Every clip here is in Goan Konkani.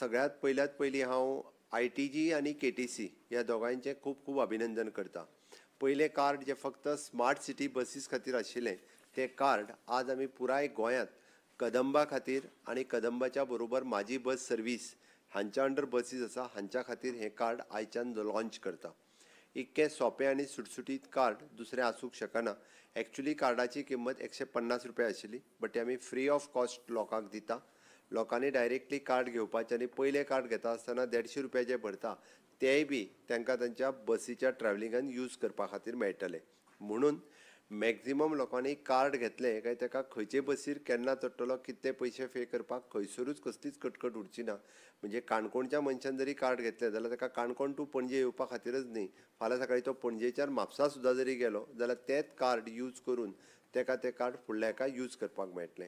सगळ्यात पयल्यात पयलीं हांव ITG आनी KTC ह्या दोगांयचें खूब खूब अभिनंदन करता. पयलें कार्ड जें फक्त स्मार्ट सिटी बसीस खातीर आशिल्लें तें कार्ड आज आमी पुराय गोंयांत कदंबा खातीर आनी कदंबाच्या बरोबर म्हाजी बस सर्वीस हांच्या अंडर बसीस आसा हांच्या खातीर हें कार्ड आयच्यान लॉंच करता. इतकें सोंपें आनी सुटसुटीत कार्ड दुसरें आसूंक शकना. एक्चुली कार्डाची किंमत 150 रुपया आशिल्ली, बट ते आमी फ्री ऑफ कॉस्ट लोकांक दिता. लोकांनी डायरेक्टली कार्ड घेवपाचें आनी पयलें कार्ड घेता आसतना 150 रुपया जे भरता तेय बी तांकां तांच्या बसीच्या ट्रॅवलिंगान यूज करपा खातीर मेळटले. म्हणून मॅक्झिमम लोकांनी कार्ड घेतलें काय ताका खंयचे बसीर केन्ना चडटलो, कितले पयशे पे करपाक खंयसरूच कसलीच कटकट उरची ना. म्हणजे काणकोणच्या मनशान जरी कार्ड घेतलें जाल्यार ताका काणकोण टू पणजे येवपा खातीरच न्ही, फाल्यां सकाळीं तो पणजेच्यान म्हापसा सुद्दां जरी गेलो जाल्यार तेंच कार्ड यूज करून ताका तें कार्ड फुडल्या हेका यूज करपाक मेळटलें.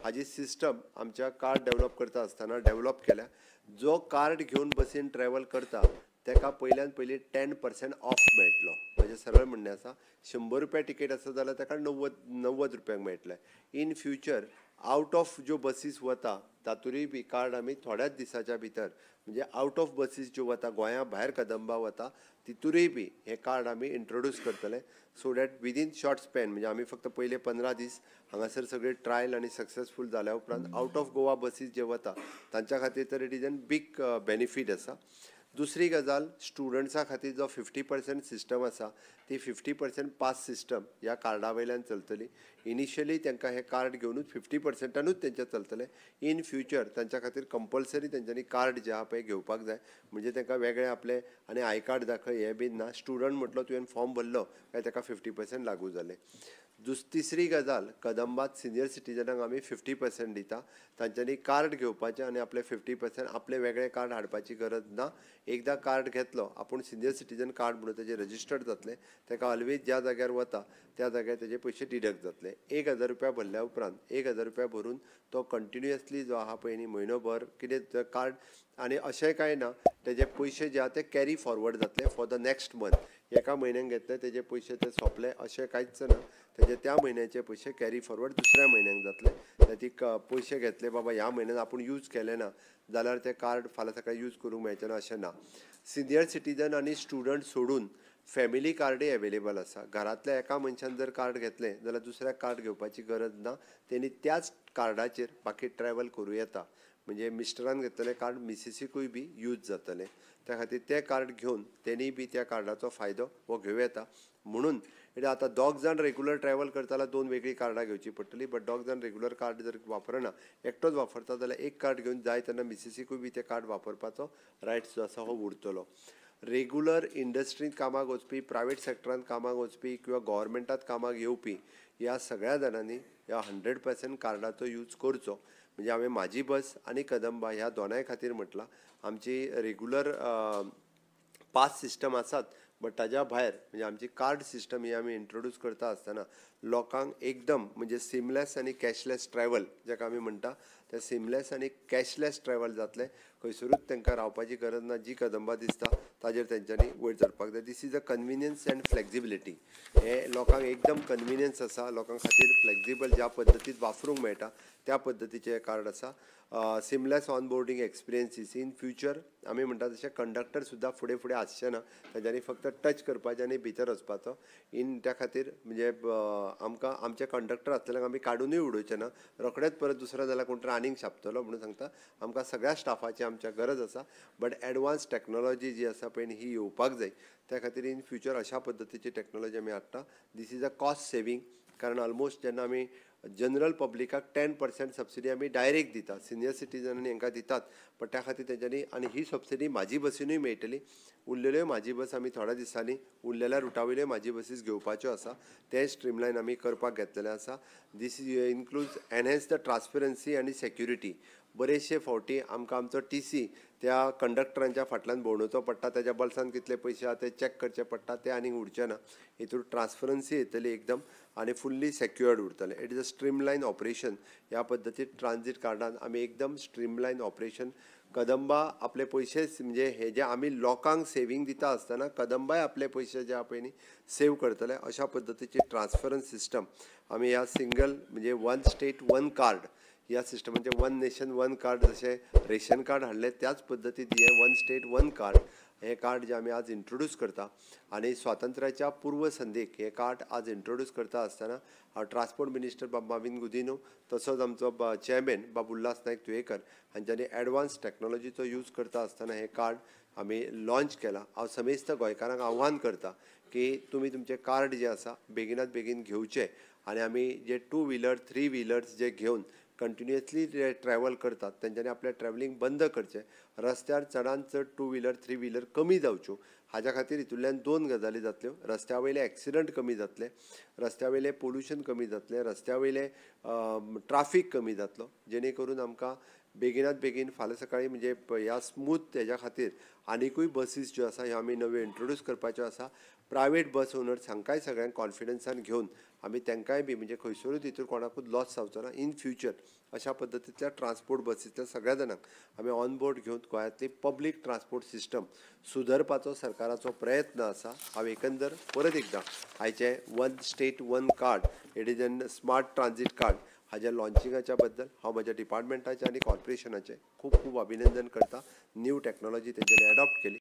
हाजी सिस्टम आमच्या कार्ड डेवलप करता आसतना डेवलप केल्या. जो कार्ड घेवन बसीन ट्रॅवल करता ताका पयल्यान पयलीं 10% ऑफ मेळटलो. म्हजें सरळ म्हणणें आसा, 100 रुपया टिकेट आसा जाल्यार ताका 90 रुपयांक मेळटलें. इन फ्युचर आवट ऑफ ज्यो बसीस वता तातूंय बी कार्ड आमी थोड्याच दिसाच्या भितर, म्हणजे आवट ऑफ बसीस ज्यो वता गोंया भायर कदंबा वता तितूरय बी हें कार्ड आमी इंट्रोड्यूस करतले, so that within short span, म्हणजे आमी फक्त पयले 15 दीस हांगासर सगळे ट्रायल आनी सक्सेसफूल जाल्या उपरांत आवट ऑफ गोवा बसीस जे वता तांच्या खातीर तर it is an big benefit आसा. दुसरी गजाल, स्टुडंट्सां खातीर जो 50% सिस्टम आसा ती 50% पास सिस्टम ह्या कार्डा वयल्यान चलतली. इनिशियली तांकां हें कार्ड घेवनूच 50%नूच तेंचें चलतलें. इन फ्युचर तांच्या खातीर कंपल्सरी तेंच्यांनी कार्ड जें आहा पळय घेवपाक जाय, म्हणजे तांकां वेगळें आपलें आनी I card दाखय हें बीन ना. स्टुडंट म्हटलो तुवें फॉर्म भरलो काय ताका 50% लागू जालें. तिसरी गजाल, कदंबात सिनियर सिटीजनांक आमी 50% दिता. तांच्यांनी कार्ड घेवपाचें आनी आपलें 50% आपलें वेगळें कार्ड हाडपाची गरज ना. एकदां कार्ड घेतलो आपूण सिनियर सिटीजन कार्ड म्हणून तेजें रजिस्टर्ड जातलें, ताका ऑलवेज ज्या जाग्यार वता त्या जाग्यार तेजे पयशे डिडक्ट जातले. 1000 रुपया भरल्या उपरांत 1000 रुपया भरून तो कंटिन्युअसली जो आहा पळय न्ही म्हयनोभर कितें कार्ड, आनी अशें कांय ना तेजे पयशे जे आहा ते कॅरी फॉरवर्ड जातले फॉर the next month. एका म्हयन्याक घेतले तेजे पयशे ते सोंपले अशें कांयच ना, तेजे त्या म्हयन्याचे पयशे कॅरी फॉरवर्ड दुसऱ्या म्हयन्याक जातले. त्या पयशे घेतले बाबा ह्या म्हयन्यान आपूण यूज केले ना जाल्यार ते कार्ड फाल्यां सकाळीं यूज करूंक मेळचें ना अशें ना. सिनियर सिटीजन आनी स्टुडंट सोडून फॅमिली कार्डय एवेलेबल आसा. घरांतल्या एका मनशान जर कार्ड घेतलें जाल्यार दुसऱ्याक कार्ड घेवपाची गरज ना, तेणी त्याच कार्डाचेर बाकी ट्रॅवल करूं येता. म्हणजे मिस्टरान घेतलेलें कार्ड मिसिसीकूय बी यूज जातलें, त्या खातीर तें कार्ड घेवन तेणी बी त्या कार्डाचो फायदो हो घेवं येता. म्हणून आतां 2 जाण रेगुलर ट्रॅवल करता जाल्यार 2 वेगळीं कार्डां घेवची पडटली, बट 2 जाण रेगुलर कार्ड जर वापरना, एकटोच वापरता जाल्यार एक कार्ड घेवन जाय तेन्ना मिसिसीकूय बी तें कार्ड वापरपाचो रायट्स जो आसा हो उरतलो. रेगुलर इंडस्ट्रींत कामाक वचपी, प्रायवेट सॅक्टरांत कामाक वचपी किंवा गव्हर्मेंटांत कामाक येवपी ह्या सगळ्या जाणांनी ह्या 100% कार्डाचो यूज करचो. म्हणजे हांवें म्हाजी बस आनी कदंबा ह्या दोनाय खातीर म्हटलां. आमची रेगुलर पास सिस्टम आसात, बट ताज्या भायर म्हणजे आमची कार्ड सिस्टम ही आमी इंट्रोड्यूस करता आसतना लोकांक एकदम म्हणजे सिमलेस आनी कॅशलेस ट्रॅवल जाका आमी म्हणटा तें सिमलेस आनी कॅशलेस ट्रॅवल जातलें. खंयसरूच तांकां रावपाची गरज ना, जी कदंबा दिसता ताजेर तेंच्यांनी वयर चडपाक जाय. This is a convenience and flexibility. हें लोकांक एकदम कन्विनियन्स आसा, लोकां खातीर फ्लेक्झिबल ज्या पद्दतीन वापरूंक मेळटा त्या पद्दतीचें हें कार्ड आसा. Seamless onboarding experiences in future आमी म्हणटा तशें कंडक्टर सुद्दां फुडें फुडें आसचें ना, तांच्यांनी फक्त टच करपाचें आनी भितर वचपाचो. इन त्या खातीर म्हणजे आमकां आमचे कंडक्टर आसतल्यांक आमी काडुनूय उडोवचें ना, रोखडेच परत दुसरो जाल्यार कोण तरी आनीक छापतलो म्हणून सांगता. आमकां सगळ्या स्टाफाची आमच्या गरज आसा, बट एडवान्स टॅक्नोलॉजी जी आसा पळय ही येवपाक जाय. त्या खातीर इन फ्युचर अशा पद्दतीची टॅक्नोलॉजी आमी हाडटा. This is a cost saving, कारण ऑलमोस्ट जेन्ना आमी जनरल पब्लिकाक 10% सबसिडी आमी डायरेक्ट दिता, सिनियर सिटीजन आनी हांकां दितात, बट त्या खातीर तेंच्यांनी आनी ही सबसिडी म्हाजी बसीनूय मेळटली. उरलेल्यो म्हाजी बस आमी थोड्या दिसांनी उरलेल्या रुटा वयल्यो म्हाजी बसीस घेवपाच्यो आसा, तें स्ट्रीमलायन आमी करपाक घेतलेलें आसा. This includes enhance the transparency आनी सेक्युरिटी. बरेचशे फावटी आमकां आमचो TC त्या कंडक्टरांच्या फाटल्यान भोंवडोवचो पडटा, ताच्या बल्सान कितले पयशे आहा ते चॅक करचे पडटा, ते आनीक उरचें ना. हितून ट्रान्सपरन्सी येतली एकदम आनी फुल्ली सेक्युअर्ड उरतलें. It is a streamline operation. ह्या पद्दतीन ट्रान्जीट कार्डान आमी एकदम स्ट्रीमलायन ऑपरेशन कदंबा आपले पयशे म्हणजे हे जे आमी लोकांक सेवींग दिता आसतना कदंबाय आपले पयशे जे आहा पळय न्ही सेव करतले. अशा पद्दतीची ट्रान्सपरन्स सिस्टम आमी ह्या सिंगल म्हणजे 1 स्टेट 1 कार्ड ह्या सिस्टमाचें वन नेशन वन कार्ड जशें रेशन कार्ड हाडलें त्याच पद्दतीन हें वन स्टेट वन कार्ड हें कार्ड जें आमी आज इंट्रोड्यूस करता आनी स्वातंत्र्याच्या पूर्व संदीक हें कार्ड आज इंट्रोड्यूस करता आसतना हांव ट्रान्सपोर्ट मिनिस्टर बाब माविन गुदिन्हो तसोच आमचो चेअरमॅन बाब उल्हास नायक तुयेकर हांच्यांनी एडवान्स टॅक्नोलॉजीचो यूज करता आसतना हें कार्ड आमी लॉंच केलां. हांव समेस्त गोंयकारांक आव्हान करता की तुमी तुमचें कार्ड जें आसा बेगिनात बेगीन घेवचें आनी आमी जे 2 व्हिलर 3 व्हिलर्स जे घेवन कंटिन्युअसली जे ट्रॅवल करतात तेंच्यांनी आपलें ट्रॅवलिंग बंद करचें. रस्त्यार चडान चड 2 व्हिलर 3 व्हिलर कमी जावच्यो हाज्या खातीर हितूंतल्यान 2 गजाली जातल्यो. रस्त्या वयले एक्सिडंट कमी जातले, रस्त्या वयलें पोल्युशन कमी जातलें, रस्त्या वयलें ट्राफीक कमी जातलो, जेणे करून आमकां बेगिनात बेगीन फाल्यां सकाळीं म्हणजे ह्या स्मूथ हेज्या खातीर आनिकूय बसीस ज्यो आसा ह्यो आमी नव्यो इंट्रोड्यूस करपाच्यो आसा. प्रायवेट बस ओनर्स हांकांय सगळ्यांक कॉन्फिडन्सान घेवन आमी तांकांय बी म्हणजे खंयसरूच हितूर कोणाकूच लॉस जावचो ना इन फ्युचर अशा पद्दतींतल्या ट्रान्सपोर्ट बसींतल्या सगळ्या जाणांक आमी ऑन बोर्ड घेवन गोंयांतली पब्लीक ट्रान्सपोर्ट सिस्टम सुदरपाचो सरकाराचो प्रयत्न आसा. हांव एकंदर परत एकदां आयचें one state one card it is an smart transit card हाज्या लॉन्चिंगाच्या बद्दल हांव म्हज्या डिपार्टमेंटाचें आनी कॉर्पोरेशनाचें खूब खूब अभिनंदन करता. न्यू टॅक्नोलॉजी तेंच्यांनी एडॉप्ट केली.